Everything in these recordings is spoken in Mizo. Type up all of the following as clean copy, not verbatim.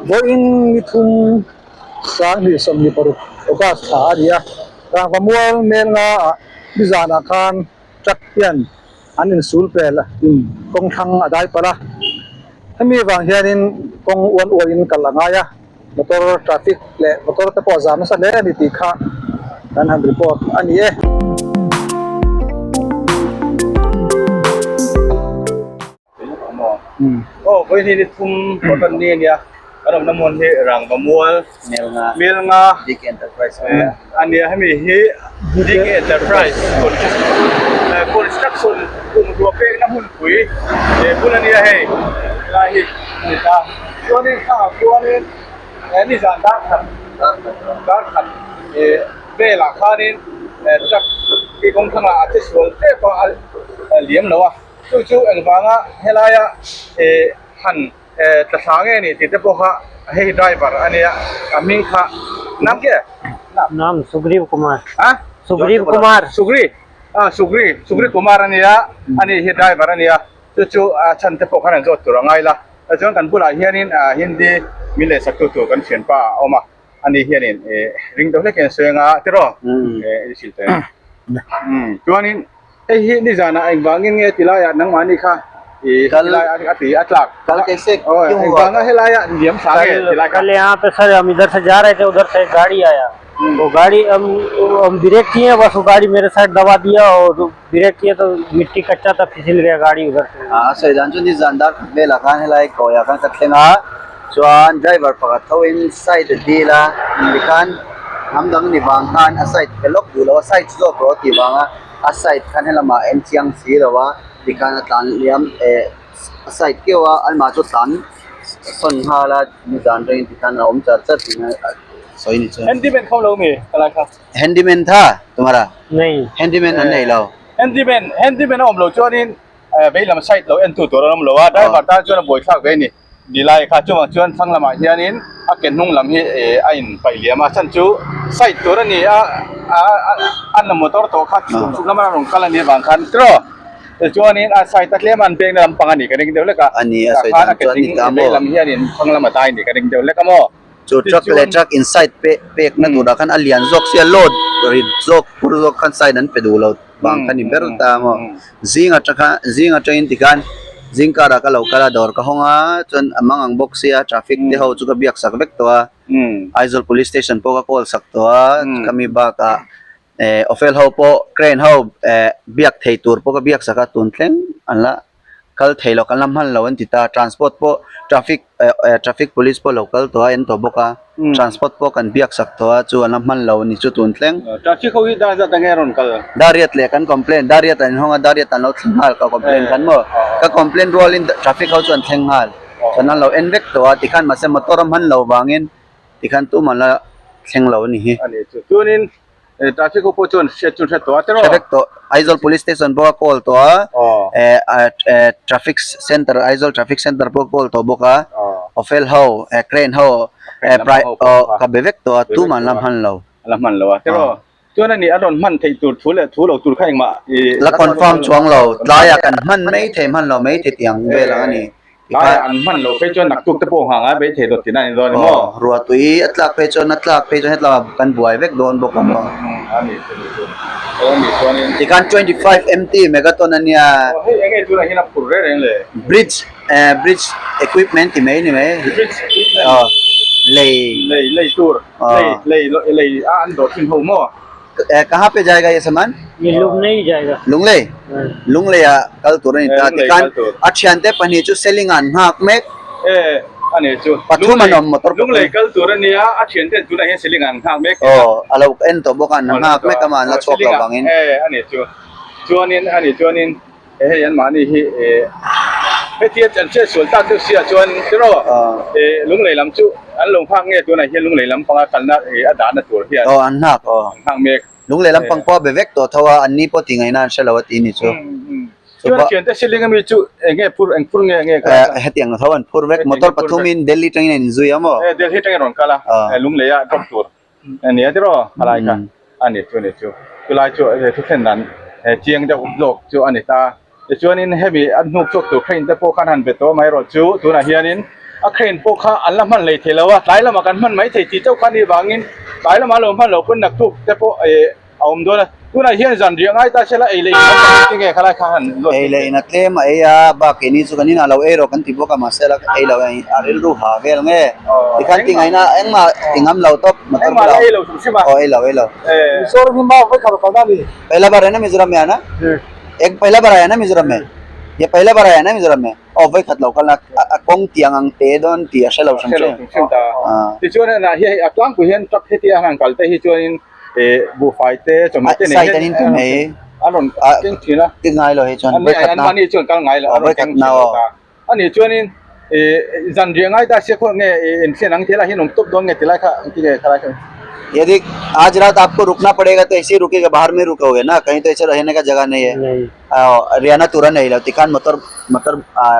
Vawiin ni thum 2026 August thla a ni a, Rangvamual Melnga ah nizanah khan truck hian an insul pel in kawng thlang a dai palh a, hemi vang hianin kawng uan uain kal a ngai a, motor traffic leh motor te pawh a zam nasa hle a ni tih kha kan han report a ni e. Aw vawiin ni thum cotton ni ania kan awmna hmun hi Rangvamual Melnga ania hemi hi DK Enterprise construction bungrua pekna hmunpui bul ania hei helai hi a ni ta chuanin thlang ah chuanin nizan dar khat dar khat velah khanin truck hi kawng thlangah a che sual tep a a liam lo a. Chu chu engvanga helaia eh han eh tla thla nge ni tih te pawh kha hei driver a nia a hming kha nam nge Nam Sugriv Kumar a Sugriv Kumar Sugri a Sugri Sugri Kumar a nia ani hi driver a nia chu chu a chhan te pawh khan an zawt tur a ngai la chuan kan bulah hianin ah Hindi min leh sak tu tur kan thianpa a awm a ani hianin eh ring deuh hlek hian a sawi anga tiraw eh i hrilh teh chuanin. Hei hi nizanah engvangin nge ti laiah nangmahni kha i tilai a ti a tlak engvanga helaiah liam thla nge ti lai kha. कल यहाँ पे सर हम इधर से जा रहे थे उधर से एक गाड़ी आया वो गाड़ी हम हम ब्रेक किए बस वो गाड़ी मेरे साइड दबा दिया और ब्रेक किए तो मिट्टी कच्चा था फिसल गया गाड़ी उधर से A sawi dan chu nizan dar khat velah khan helai kawiah khan ka thleng a chuan driver pakhat tho in side a dil a tikhan hnam dang ni vang khan a side pe lawk duh lo a side zawk rawh a tih vanga a side khan helamah a en chiang si lo a tikhan a tlan liam eh a side keuh a amah chu tlan sawn nghal a nizan rengin tikhan a awm char char tih a sawi ni chuan. Handyman kho lo mi ka lai kha. Handyman tha tumara Nei. Handyman an nei lo. Handyman handyman a awm lo chuanin veilam side lo en tu tur an awm lo a driver tan chuan a buaithlak ve a ni. Nilai kha chungah chuan thlang lamah hianin a ke hnung lam hi eh a in paih liam a chhan chu side tur a ni a a a motor tawh kha chhuk chhuk lama rawn kal a nih avang khan tiraw tichuanin a side a tlem a an pekna lampang a nih ka ring deuh hlek a tah khan a ke ding vei lam hianin thlang lam a dai a nih ka ring deuh hlek a maw Chu truck leh truck in side pek pekna turah khan a lian zawk sia load rit zawk phur zawk khan side an pe duh lo vang kha ni ber ta maw zing atang zing atangin tikhan zing karah ka lo kal a dawr ka hawng a chuan a mang ang bawk sia traffic te ho chu ka biak sak vek tawh a Aizawl police station pawh ka call sak tawh a khami bakah eh ofel ho pawh crane ho eh biak thei tur pawh ka biak sak a tun thleng an la kal thei lo kan la hman lo an ti ta transport pawh traffic eh eh traffic police pawh lo kal tawh a en tawh bawk a transport pawh kan biak sak tawh a chu an la hman lo a ni chu tun thleng. Traffic ho hi dar zat enge rawn kal? Dariat leh kan complain dariat an inhawng a dariat an lo thleng nghal ka complain khan maw ka complain rualin traffic ho chu an thleng nghal chuan an lo en vek tawh a tikhan mahse motor a hman lo vangin tikhan tumah an la thleng lo a ni hi. A ni chu chuanin Traffic ho pawh chuan hriat chu hriat tawh a tiraw? Hre vek tawh. Aizawl Police Station pawh a call tawh a, eh Traffic Center Aizawl Traffic Center pawh a call tawh bawk a, Ofel ho, Crane ho, ka be vek tawh a, tumah an la hman lo. An la hman lo a tiraw? Chuan ani a rawn hman theih tur thu leh thu lo tur kha engmah i. La confirm chuang lo, tlaiah kan hman mai thei hman lo mai thei tiang vel ang a ni. Tlaiah an hman loh phei chuan naktuk te pawh nghah ngai mai thei dawt tihna a ni dawn a ni maw? Aw, ruah tui a tlak phei chuan a tlak phei chuan hetlangah kan buai vek dawn bawk a maw? A ni chu ni chu. Aw a nih chuanin. Tikhan 25 MT megaton a nia. Aw hei enge tunah hian a phur reng reng le? Bridge eh bridge equipment ti mai ni mai. Bridge equipment. Aw lei. Lei lei tur. Lei lei lei a an dawh thin ho maw? Eh kaha pe jayega ye saman? Ye Lunglei jayega. Lunglei? Lunglei ah kal tur a ni ta. Tikhan a thiante pahnih chu selling ah an nghak mek. Eh a ni chu. Pathum an awm motor pathum. Lunglei kal tur a nia a thiante tunah hian selling ah an nghak mek. Aw a lo en tawh bawk a an nghak mek ama an la chhuak lo vangin. Eh a ni chu. Chuanin a ni chuanin He hei an mahni hi eh hetia an chet sual tak deuh sia chuan tiraw eh lunglei lam chu an lo nghak nge tunah hian lunglei lam panga kalna eh a dahna tur hian aw an nghak aw an nghak mek lunglei lam pang pawh a be vek tawh tho a an ni pawh tih ngaihna an hre lo a tih ni chu chuan a thiante ceiling ami chu eng nge phur eng phur nge nge kha hetiang tho an phur vek motor pathum in Delhi tangin an inzui a maw eh Delhi tangin rawn kal a lunglei ah drop tur Ania tiraw a lai kha a ni chu a ni chu chulai chu thu thlen dan chiang deuh zawk chu a ni ta tichuanin hemi a hnuk chhuak tur crane te pawh khan han be tawh amaherawh chu tunah hianin a crane pawh kha an la hman hlei thei lo a, tlai lamah kan hman mai thei tih chauh kha a nih vangin tlai lamah an lo hman loh pawn naktuk te pawh eh a awm dawn a, tunah hian zan riah ngai ta se la ei leh in an tam engtin nge khalai kha han zawt Ei leh in a tlem a ei a, bak keini chu kan inah lo ei rawh kan ti bawk a mahse la ei lo a rilru ha vel nge tikhan ti ngaihna engmah ti ngam lo tawp motor Engmah la ei lo hrim hrim a. Aw ei lo ei lo. Mizoram hi mau vek a rawn kalna a ni. Pehla bar hai na Mizoram mein aana? Ek pehla bar aaya na Mizoram mein? Ye pehla bar aaya na Mizoram mein? Aw vawikhat lo kalna a kawng tiang ang te dawn tih a hre lo hrim hrim. Hrim ta. Tichuan a hi a tlangpui hian truck hetia an han kal te hi chuanin buhfai te chawhmeh te nei hian side an inpe mai an rawn keng thin a. Ti ngai lo hi chuan vawikhat na. An mahni chuan kal ngai lo an rawn keng thin lo ta. Ani chuanin zan riah ngai ta sia khaw nge inthlian ang tilai hian awm tawp dawn nge tilai kha engtin nge khalai kha. यदि आज रात आपको रुकना पड़ेगा तो ऐसे ही रुकेगा बाहर में रुकोगे ना कहीं तो ऐसे रहने का जगह नहीं है riana tur a nei lo tikhan motor motor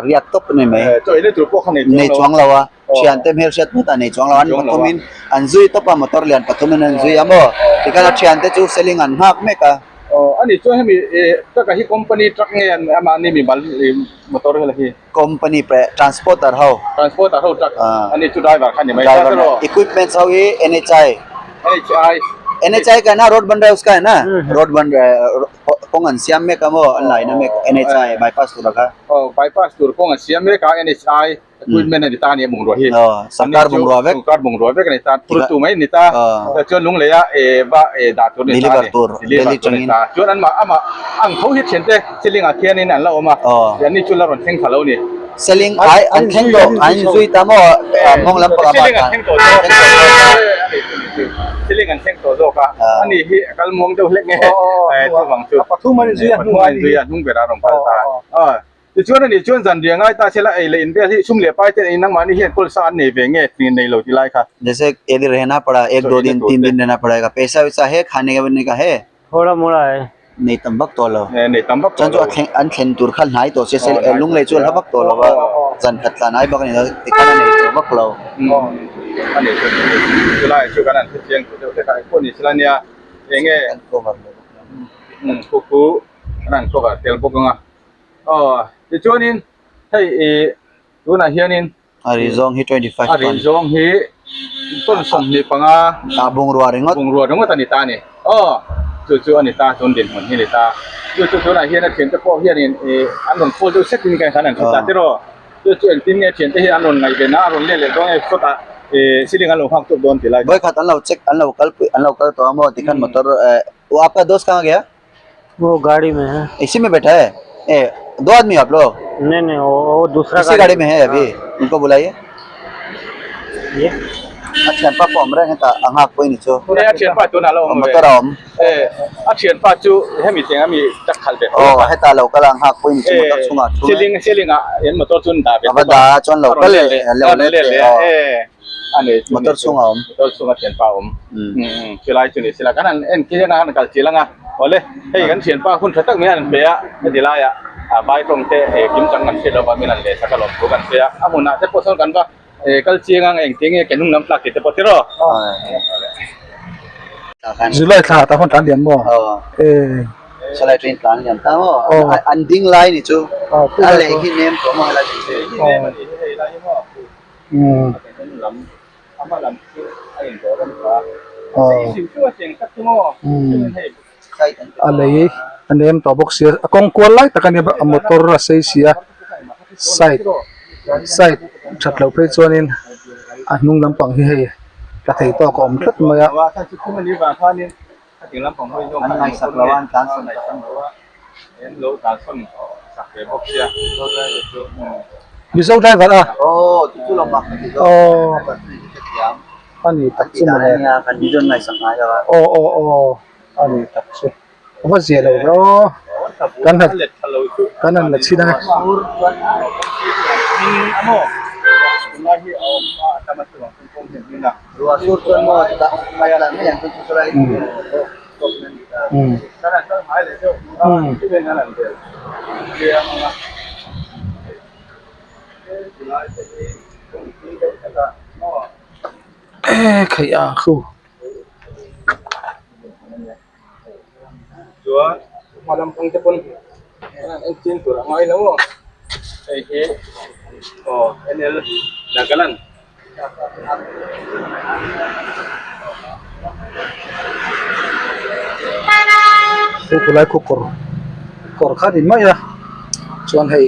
riak tawp a ni mai chaw ei tur pawh kha nei nei chuang lo a thiante hmel hriat hmut a nei chuang lo an pathum in an zui tawp a motor lian pathum in an zui a maw tikhan a thiante chu selling an nghak mek a a ni chuan hemi truck ah hi company truck nge amahni mimal motor hi la hi company transporter ho transporter ho truck a ni chu driver kha ni mai driver equipments ho hi NHI NHI NHI ka na road ban raha hai uska hai na road ban raha hai Kawng an siam mek a maw an laina mek NHI bypass tur a kha. Aw bypass tur kawng an siam mek a NHI equipment a ni ta a ni a bungrua hi. Aw sarkar bungrua vek. Sarkar bungrua vek a ni ta phur tu mai a ni ta. Chuan lunglei a e va e dah tur a ni ta a ni. Deliver tur Delhi tangin. Chuan an mah amah ang tho hi thiante ceiling ah khianin an la awm a. An ni chu la rawn thleng thla lo a ni. Ceiling ai an thleng tawh an inzui ta maw mawng lampang ah Ceiling an thleng tawh zawk ceiling an thleng tawh zawk a ani hi a kal muang deuh hlek nge chuvang chu pathum an inzui a hnung an inzui a hnung berah a rawn kal ta a tichuan ani chuan zan riah ngai ta sela ei leh in vel hi sum leh pai ten ei nangmahni hian kawl sa an nei ve nge nei lo ti lai kha जैसे यदि रहना पड़ा एक दो दिन तीन दिन रहना पड़ेगा पैसा वैसा है खाने का बनने का है थोड़ा मोड़ा है Nei tam vak tawh lo. Nei tam vak tawh lo. Chuan chu a thleng an thlen tur kha hnai tawh se se lunglei chu a hla vak tawh lo va, zan khat tlan ai bak a ni lo tikhan a nei tawh vak lo. A nei tawh lo. Chulai chu kan han hrechiang tawh deuh hlek a, engpawh ni sela nia eng nge Kan cover lo bawk lo. Thu khu kan han cover tel bawk ang a. Aw tichuanin hei ih tunah hianin A ri zawng hi 25 A ri zawng hi tawn 25 Ah bungrua ringawt. Bungrua ringawt a ni ta a ni. Aw chu chu a ni ta chuan dinhmun hi a ni ta. Chu chu tunah hian a thiante pawh hianin ih an rawn call deuh sek in ka khan an hre ta tiraw. Chu chu engtin nge thiante hi an rawn ngaihven a a rawn let leh dawn nge kawtah ih ceiling an lo nghak tawp dawn ti lai. Vawikhat an lo check an lo kal pui an lo kal tawh a maw tikhan motor eh aw aapka dost kahan gaya? वो गाड़ी में है इसी में बैठा है ए दो आदमी आप लोग नहीं नहीं वो, वो दूसरा इसी गाड़ी में है अभी उनको बुलाइए ये a thianpa pawh awm reng heta a nghak pawh i ni chu E a thianpa chu nalo awm ve motor a awm e a thianpa chu hemi cheng ami tak khalh ve aw heta lo kal a nghak pawh i ni chu motor chungah thu ceiling ceiling ah en motor chu an dah ve a va dah a chuan lo kal leh lo let leh aw e a nei motor chungah awm motor chunga thianpa awm chulai chu ni sela kan han en khi hian a han kal chil anga awle hei kan thianpa hun tha tak mai a han pe a heti laiah a vai tawng te eh kim chang kan hriat lova min han leh sak a lawm thu kan sawi a a hmunah te pawh sawn kan va eh kal chiang ang engtin nge ke hnung lam tlak tih te pawh tiraw July thla ah hun tlan lian maw eh Salai train tlan lian ta maw an ding lai ni chu a leh khi nem tawh maw helai chu A lei a nem tawh bawk sia a kawng kual lai tak a nia a motor a sei si a side side that loh phei chuanin a hnung lampang hi hei tla thei tawk a awm tlat mai a. Mizo driver a aw a ni tak chu mawle aw aw aw a ni tak chu a va zia lo ve aw kan han kan han la chhin ang e. Ruah sur chuan maw chutah mai a mai ang chu chu lai E khaih a khu. Chuan hma lampang te pawn en chin tur a ngai lo hei hi aw NL. Nagaland. Chu khulai khu kawr kawr kha a ni mai a chuan hei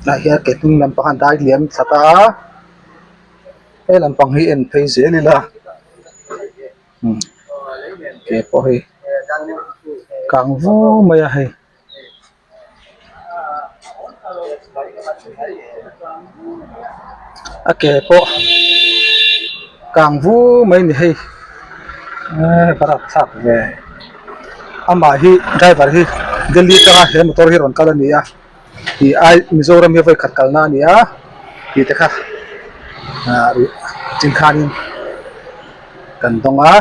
tah hian ke hnung lampang a dai liam thla ta a he lampang hi en phei zel ila umm ke pawh hei kang vur mai a hei. A ke pawh kang vu mai a ni hei eee ka rapthlak ve amah hi driver hi Delhi atanga he motor hi rawn kal a ni a tih ai Mizoram hi vawikhat kalna a ni a tih te kha ah chin khanin kan dawng a.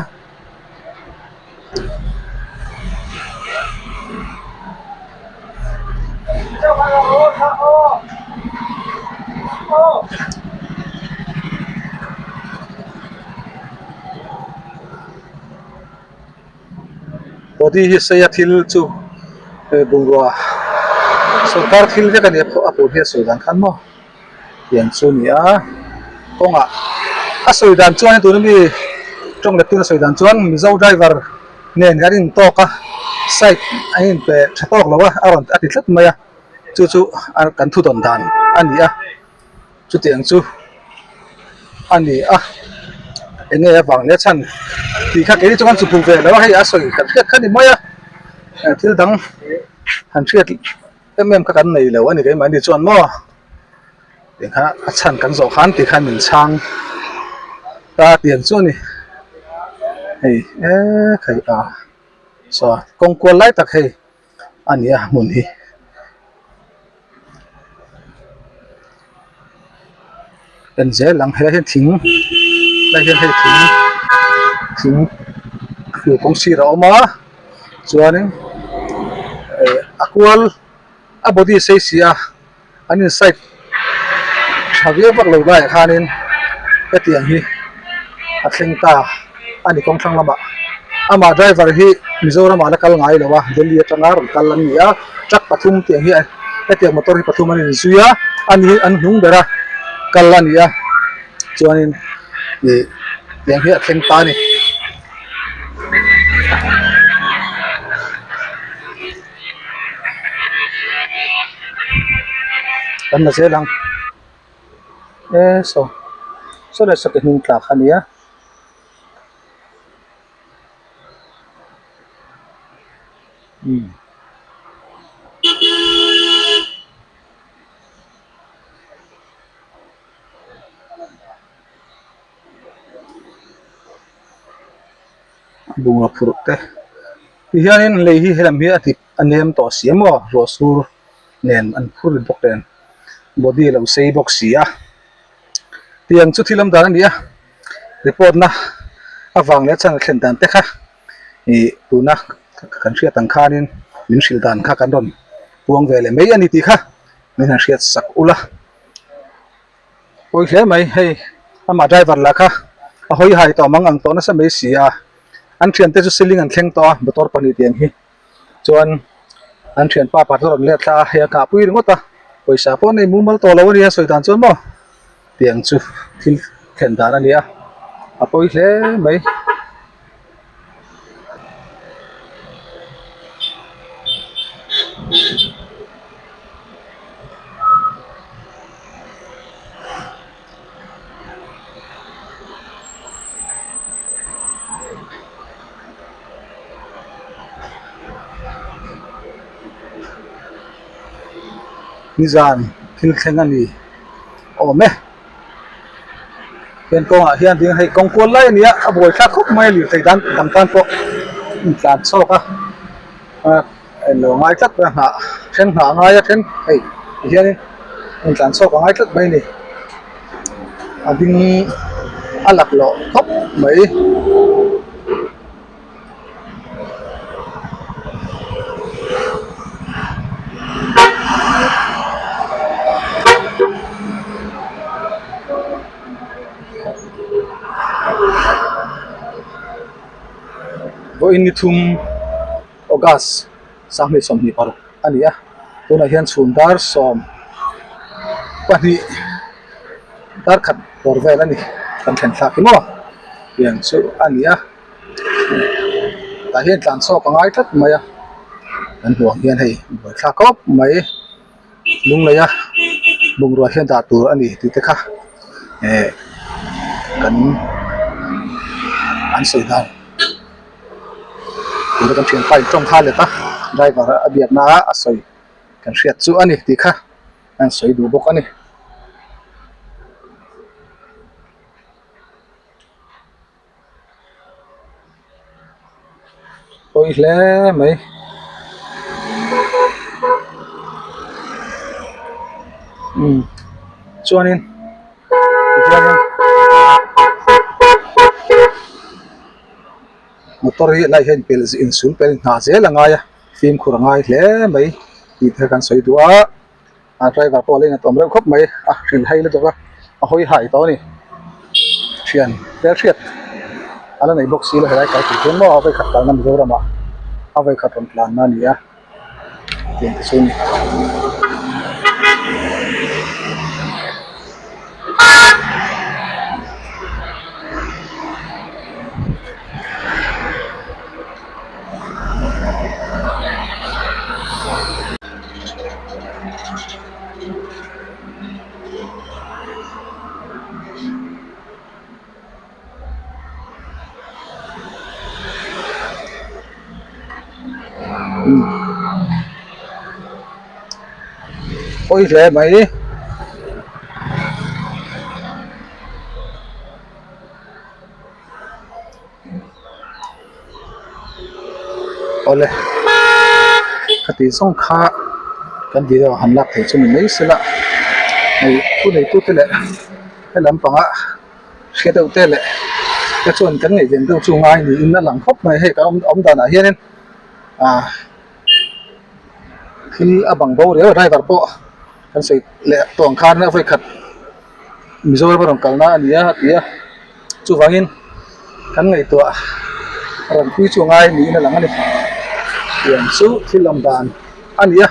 Body hi sei a thil chu bungrua sawrkar thil vek a ni a a pawn hi a sawi dan khan maw tiang chu a ni a kawngah a sawi dan chuan tuna mi tawng let tuna sawi dan chuan mizo driver nen kan intawk a side an inpe tha tawk lo a a rawn a ti tlat mai a chu chu kan thu dawn dan a ni a chutiang chu a ni a eng nge avang leh chhan tih kha keini chu kan chhuk ve lo a hei a sawi kan hriat kha a ni mai a thil dang han hriat em em kha kan nei lo a ni keimahni chuan maw tih kha a chhan kan zawh khan tih khan min chhang ta tiang chu a ni hei eee khai a saw kawng kual lai tak hei a ni a hmun hi. En zel ang helai hian thing helai hian hei thing thing thir kawng sir a awm a chuanin eh a kual a body sei si a an in side tha viau vak lo laiah khanin hetiang hi a thleng ta a ni kawng thlang lamah amah driver hi Mizoram ah la kal ngai lo a Delhi atanga rawn kal an ni a truck pathum tiang hi hetiang motor hi pathum an inzui a ani hi an hnung ber a kal a ni a chuanin ih tiang hi a thleng ta a ni. Kan la zel ang e saw saw leh saw ke hnung tla kha a ni a. Bungraw phurh te ti hianin lei hi helam hi a dik a nem tawh si a maw ruah sur nen an phur bawk nen body a lo sei bawk si a tiang chu thil awm dan a ni a report na avang leh a chhan a thlen dan te kha ih tuna kan hriat ang khanin min hrilh dan kha kan rawn puang ve leh mai a ni tih kha min han hriat sak ula. Pawi hle mai hei amah driver lah kha a hawi hai tawh mang ang tawh nasa mai si a an thiante chu ceiling an thleng tawh a motor pahnih tiang hi chuan an thianpa pakhat a rawn let thla a hei a kahpui ringawt a pawisa pawh a nei mumal tawh lo a nia sawi dan chuan maw tiang chu thil thlen dan a ni a a pawi hle mai. Nizan thil thleng a ni awm e hian kawngah hian ding hei kawng kual lai a ni a a buaithlak khawp mai a lirthei dan dang tan pawh intlan chhuak a Englo ngai tlat mai a hnah then hnah a ngai a then hei ti hianin intlan chhuak a ngai tlat mai a ni a ding a laklawh khawp mai. Vawiin ni thum. August 2026 a ni a, tunah hian chhun dar 12. Dar khat bawr vel a ni kan thlen thlak hi maw tiang chu a ni a tah hian tlan chhuak a ngai tlat mai a kan hmuh ang hian hei buaithlak khawp mai lunglei a bungrua hian dah tur a ni tih te kha eh kan an sawi dan tuna kan thianpa in tawng kha let a driver a biakna a a sawi kan hriat chu a ni tih kha. an sawi duh bawk a ni. Pawi hle mai. Umm chuanin tihianin motor hi helai hian pel insul pel hna zel a ngai a fimkhur a ngai hle mai tih te kan sawi duh a. A driver pawh a la inawm reuh khawp mai a hrilh hai lutuk a a hawi hai tawh a ni thian hmel hriat a la nei bawk si lo helai kal tih hian maw a vawikhat kalna Mizoram ah a vawikhat rawn tlanna a ni a tiang te chu a ni. Pawi hle mai. Awle khati zawng kha kan video han lak thei chu ni mai sela hei thu nei tu te leh he lampanga hre deuh te leh te chuan kan ngaihven deuh chu ngai niin a lang khawp mai hei kan awm danah hianin ah thil a bang bo riau a driver pawh kan sawi leh tawh ang khan a vawikhat Mizoram a rawn kalna a ni a a ti a chuvangin kan ngaihtuah ran pui chu a ngai niin a lang a ni tiang chu thil awm dan a ni a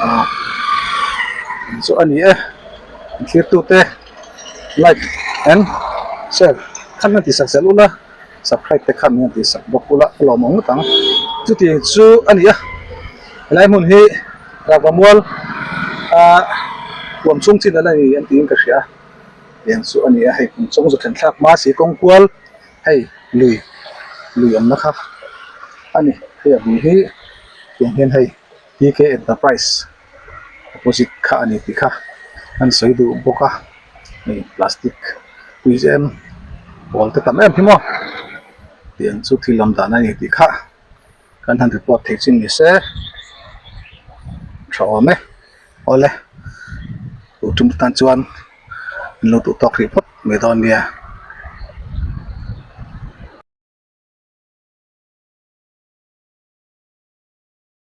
ah chu a ni e an thirtute like and share khan an tihsak zel ula subscribe te khan an tihsak bawk ula a lawmawm ngawt ang chutiang chu a ni a helai hmun hi. Rava mual a huam chhung chin ala ni an tiin ka hria a tiang chu a ni a hei kum chawng zu thlen thlak hma si kawng kual hei lui lui awmna kha a ni hei a bul hi tiang hian hei T K Enterprise opposite kha a ni tih kha an sawi duh bawk a hei plastic tuizem pawl te tam em hi maw tiang chu thil awm dan a ni tih kha. Kan han report thei chin ni se tha awm e awle duh tum tan chuan an lo duh tawk rih phawt mai dawn nia.